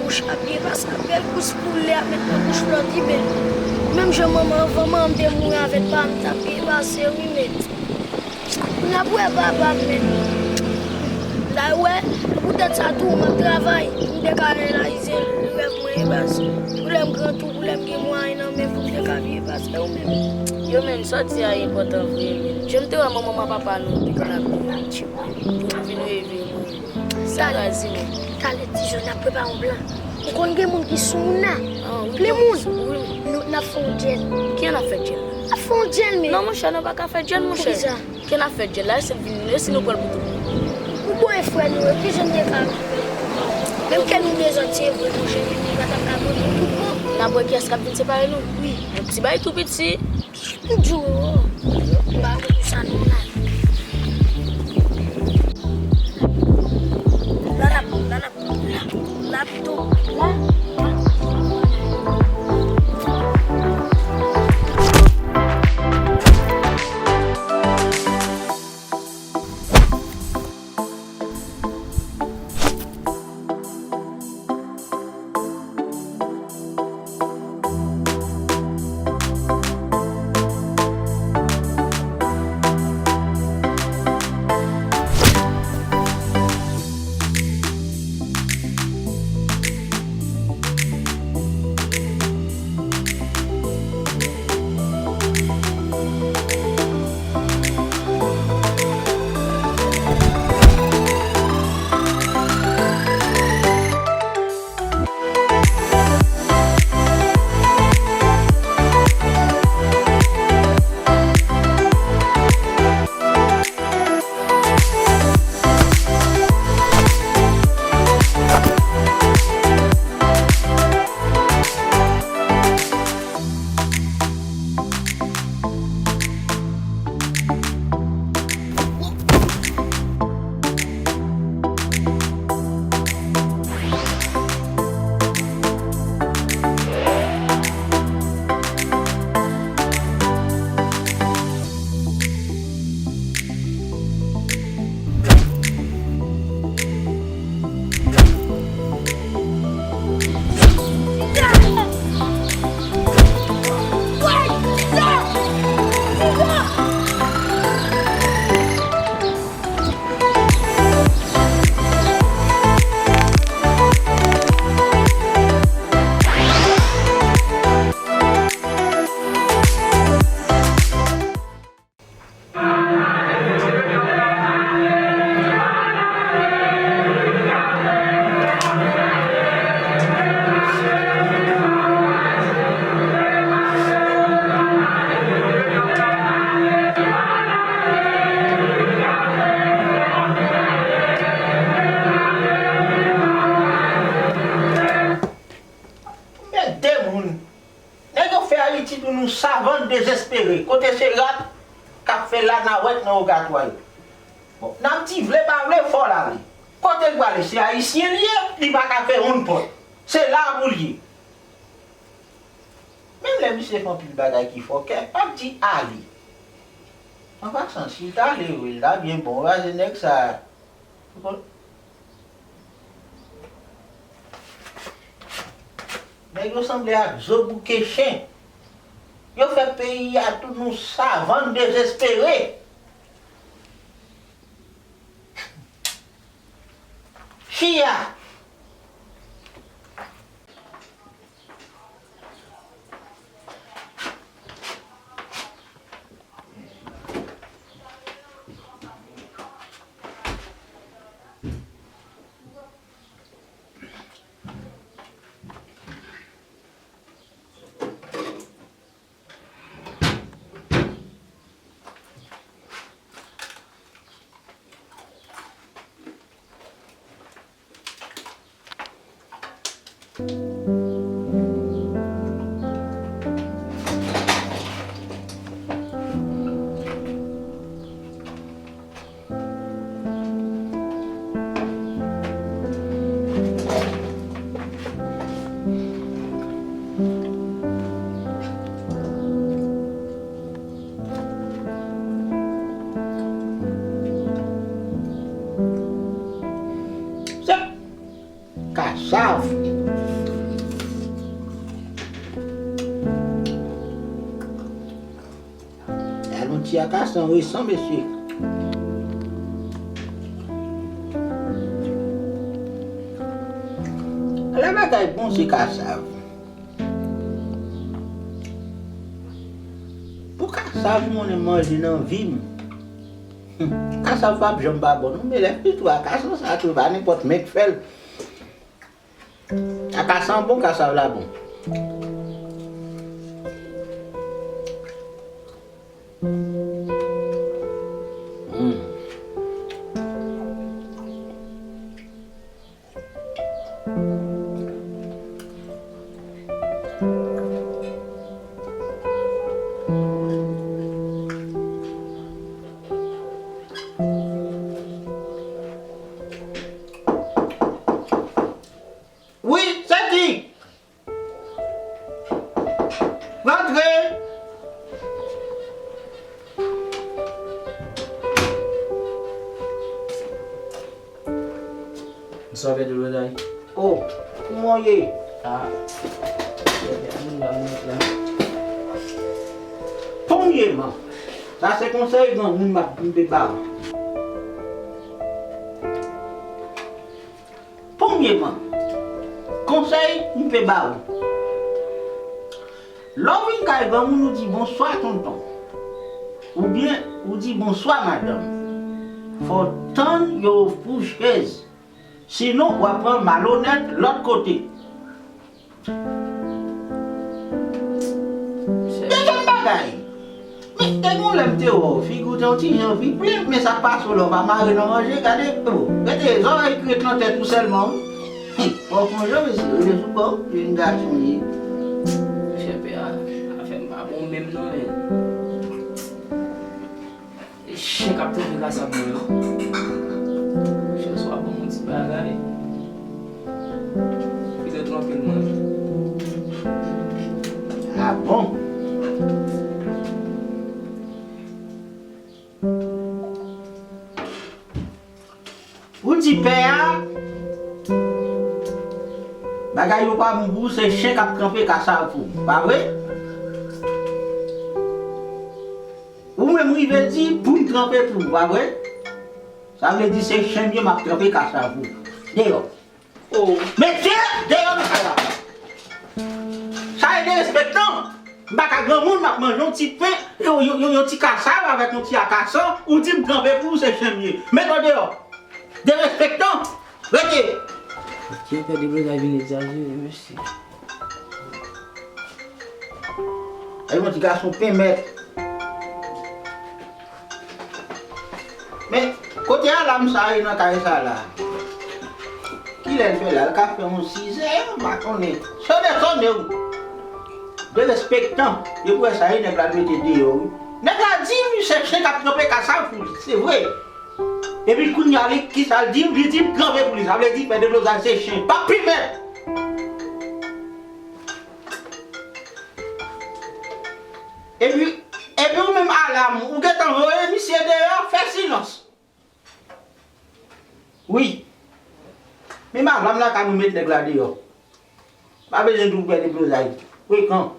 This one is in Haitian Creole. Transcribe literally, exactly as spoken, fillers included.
Bouch ap byen pase, ap bèl kous poulè ap met nan bouch lòt, wi, men. Menm jan manman, anvan manman m te mouri avè l, pa m t ap byen pase, wi, men. N ap wè papa m, men. Sa wè, poutèt sa tou, m ap travay pou m te ka reyalize rèv mwen, e baz. Pou lè m gran tou, pou lè m gen mwayen nan men, pou m te ka byen pase, wi, men. Yo, men, sa w di a enpòtan vre, men. Jan m te wè manman m ak papa nou te konn ap byen, tchip, pou nou vin reve, men. Sa razi, men. Talè, ti jòn, n ap prepare yon plan. Ou konn gen moun ki sou moun nan? Ah, wi, plen moun. Wi, wi. Nou, n ap fè yon djèl. Kijan n ap fè djèl la? N ap fè yon djèl, men. Non, monchè, nou pa ka fè djèl, monchè. Poukisa? Kijan n ap fè djèl la? E si l vin, e si nou pran l pou tout bon? Ou bon e frè nou, e kijan n te ka rive? Menm kè nou de zòt, se vre, monchè, men nou pa t ap ka pran nou tout bon. N ap wè kiyès k ap vin separe nou. Wi. Yon ti bagay tou piti. M di w, m pa konn sa non la. La n ap, la n ap, la, la pito, la, la. Men de moun. Nèg yo fè Ayiti pou nou savann dezespere, kote se rat k ap fè lanawèt nan wogatwa yo. Bon, n ap di vle pa vle, fò l ale. Kote l prale, se Ayisyen li ye, li pa ka fè yon pòt. Se la pou l ye. Menm lè misye fè anpil bagay ki fòkè, p ap di ale. An pasan, si l t ale vre, l ta byen bon, paske nèg sa a, ou konn, nèg yo sanble ak zo bouke chen. Yo fè peyi a tout nou savann dezespere. Chia. Ti akasan resan, mesye. Ala bagay bon se kasav. Pou kasav mwen manje nan vi m. Hmm, kasav p ap janm pa bon, non, men lè fritou akasan sa tou, pa nenpòt men k fè l. Akasan bon, kasav la bon. Hmm. Wi, se ki? Rantre! Bonswa, Pè Deblozay. O, kouman w ye? Ah. Bon, m ye, man. Sa se konsèy granmoun m ap, m te ba w. Premyeman, konsèy m pe ba ou. Lè w vin kay granmoun, ou di bonswa tonton. Oubyen ou di bonswa madanm. Fò w tann yo ofri w chèz. Sinon, w ap pran malonèt lòt kote. Dezòd bagay. Men, te gen yon lè m te wè w, figi w te yon ti jan pi plen, men sa k pase w la, w pa mare nan ranje, gade, o, gade, zòrèy krèt nan tèt ou sèlman, wi. Fò w sonje, mesye, rele sou kò w, jèn gason w ye. Monchè, pè a, afè m pa bon menm non, men. E chen k ap twonpe kasav mwen yo. Chans w ap ban m yon ti bagay. Pito twonpe l mwen. Ah bon? Ou di pè a, bagay yo pa bon pou ou, se chen k ap tranpe kasav pou ou, pa vre? Ou menm rive di pou m tranpe pou ou, pa vre? Sa vle di se chen m ye, m ap tranpe kasav pou ou. Deyò. Oh. Mete deyò nan kay la. Sa e derespektan. M pa ka granmoun, m ap manje yon ti pen, yon, yon, yon, yon ti kasav avèk yon ti akasan, ou di m tranpe pou ou, se chen m ye. Mete deyò. Derespektan. Rete. Ti pè Deblozay vin egzajere, mesye. Ay, yon ti gason pen mèt. Men, kote alam sa ye nan kay sa la? Kilè l fè la? L ka fè yon sizè, m pa konnen. Sonde, sonde, wi. Derespektan. Depi w wè sa ye, nèg la dwe te deyò, wi. Nèg la di, wi, se chen k ap tranpe kasav pou li, se vre. Epi kounye a, li, kisa l di m? Li di m tranpe pou li. Sa vle di, pè Deblozay se chen. Pa pi mèt. Epi, epi ou menm alam, ou gentan voye misye deyò, fè silans. Wi. Menm alam la ka nou met nèg la deyò. Pa bezwen di w pè Deblozay. Frekan.